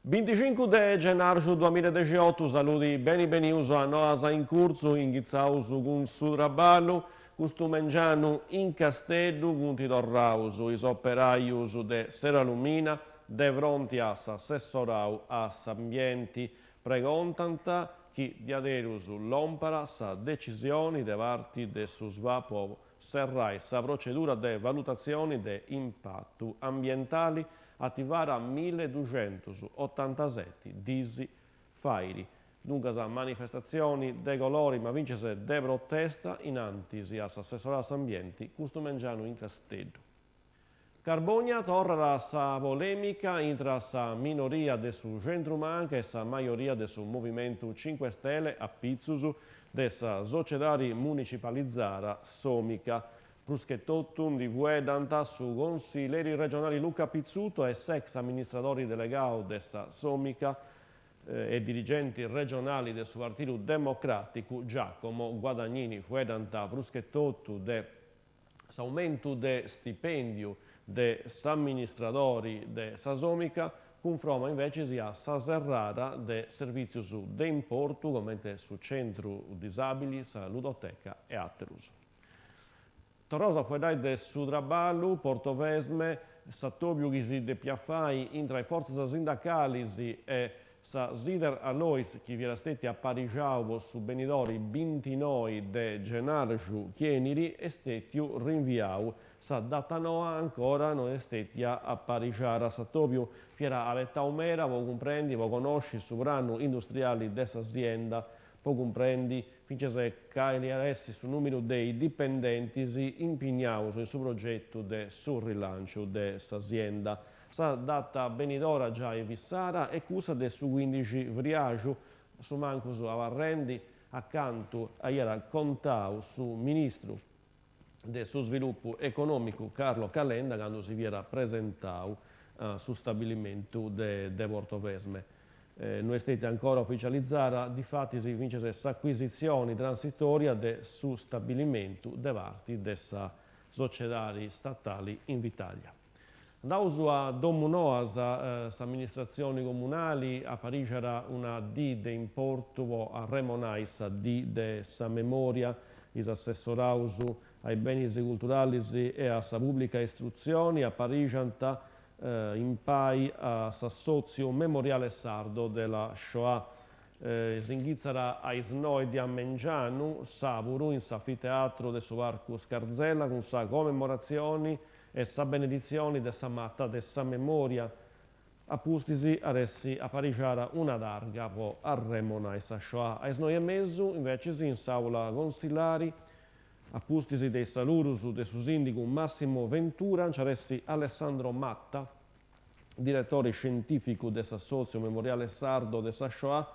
Binticincu de genarxu duamiladexiotu, saludi beni benius a Noas in Curtzu, inghitzaus cun su traballu. Custu mengianu in Casteddu funt torraus is operajus de s'Eurallumina de fronti a s'assessorau a s'ambienti. Pregontant chi diaderus lompat sa decisioni de parti de su SVA po serrai sa procedura de valutatzioni de impatu ambientali ativada milleduxentusotantaseti dis fairi. Duncas manifestatzioni de colori ma fintzas de protesta in antis a s'assessorau a s'ambienti custu mengianu in Casteddu. Carbogna torrat sa polèmica intra sa minoria de su centru-manca e sa majoria de su Movimentu Cinque Stelle a pitzus de sa sociedadi municipalizada Somica. Prus che totu ndi fueddant su consilleri regionali Luca Pizzuto e s'ex amministradori delegau de sa Somica e dirigenti regionali de su Partidu Democràticu Giacomo Guadagnini. Fueddant prus che totu de S'aumentu de stipèndiu de s'amministradori de sa Somica cunfroma invecis a sa serrada de servìtzius de importu comente su centru disàbili, sa ludoteca e àterus. Torraus a fueddai de su traballu, Portovesme, s'atòbiu chi si depiat fai intra is fortzas sindacalis e Sa Sider Alois chi fiat stètia aparixau po su benidori bintinoi de genarxu chi 'enit est stètiu rinviau. Sa data noa ancora no est stètia aparixada. S'atòbiu fiat abetau meda po cumprendi, po connosci su pranu industriali de sa sienda, po cumprendi fintzas cali at essi su nùmeru de is dipendentis impignaus in su progetu de su rilànciu de sa sienda. Sa data benidora giai fissada est cussa de su cuindixi friaxu, a su mancus abarrendi a cantu aiat contau su ministru de su Sviluppu Economicu Carlo Calenda candu si fiat presentau a su stabilimentu de Portovesme. No est stètia ancora oficializada, difatis, fintzas s'acuisitzioni transitoria de su stabilimentu de parti de sa sociedadi statali Invitalia. Andaus a Domunoas, s'amministratzioni comunali aparixat una dì de importu po arremonai sa dì de sa memòria, is assessoraus a is benis culturalis e a sa pùblica istrutzioni aparixant impai a s'assòtziu Memoriale Sardo della Shoah. S'inghitzat a is noe de a mengianu, sàburu, in s'anfiteatru de su Parcu Scarzella cun sa commemoratzioni e sa beneditzioni de sa mata de sa memòria. A pustis at essi aparixada una targa po arremonai sa Shoah. A is noi e mesu, invecis, in s'àula consillari, a pustis de is saludus de su sìndigu Massimo Ventura, nci at essi Alessandro Matta, diretori scientìficu de s'Assòtziu Memoriale Sardo de sa Shoah,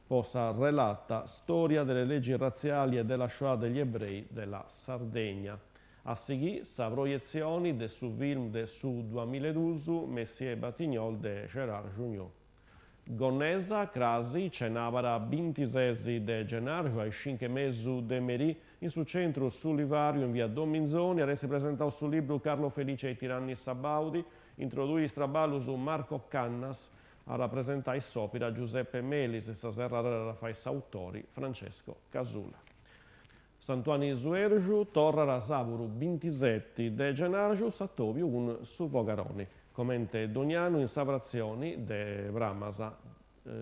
po sa relata Storia delle leggi razziali e della Shoah degli ebrei della Sardegna. A sighì sa proietzioni de su film de su duamiladus Monsieur Batignolles de Gérard Jugnot. Gonnesa, crasi, cenàbara bintises de gennarxu a is cincu e mesu de merì, in su centru S'Ulivariu in via Don Minzoni at essi presentau su libru Carlo Felice e i tiranni sabaudi, introduit is traballus Marco Cannas, at a presentai s'òpira Giuseppe Melis, sa serrada dd'at a fai s'autori Francesco Casula. Sant'Uanni Suergiu torrat sàburu bintiseti de genarxu s'atòbiu cun su fogaroni, comente dogni annu in sa fratzioni de Prammas.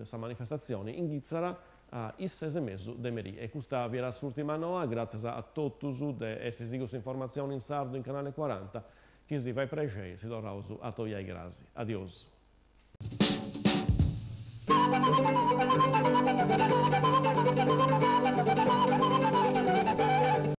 Sa manifestatzioni inghitzat a is ses e mesu de merì. E custa fiat s'ùrtima noa, gràtzias a totus de essi sighiu s'informatzioni in sardu in Canale Cuaranta, chi si fait prexei si torraus a atobiai crasi. Adiosu.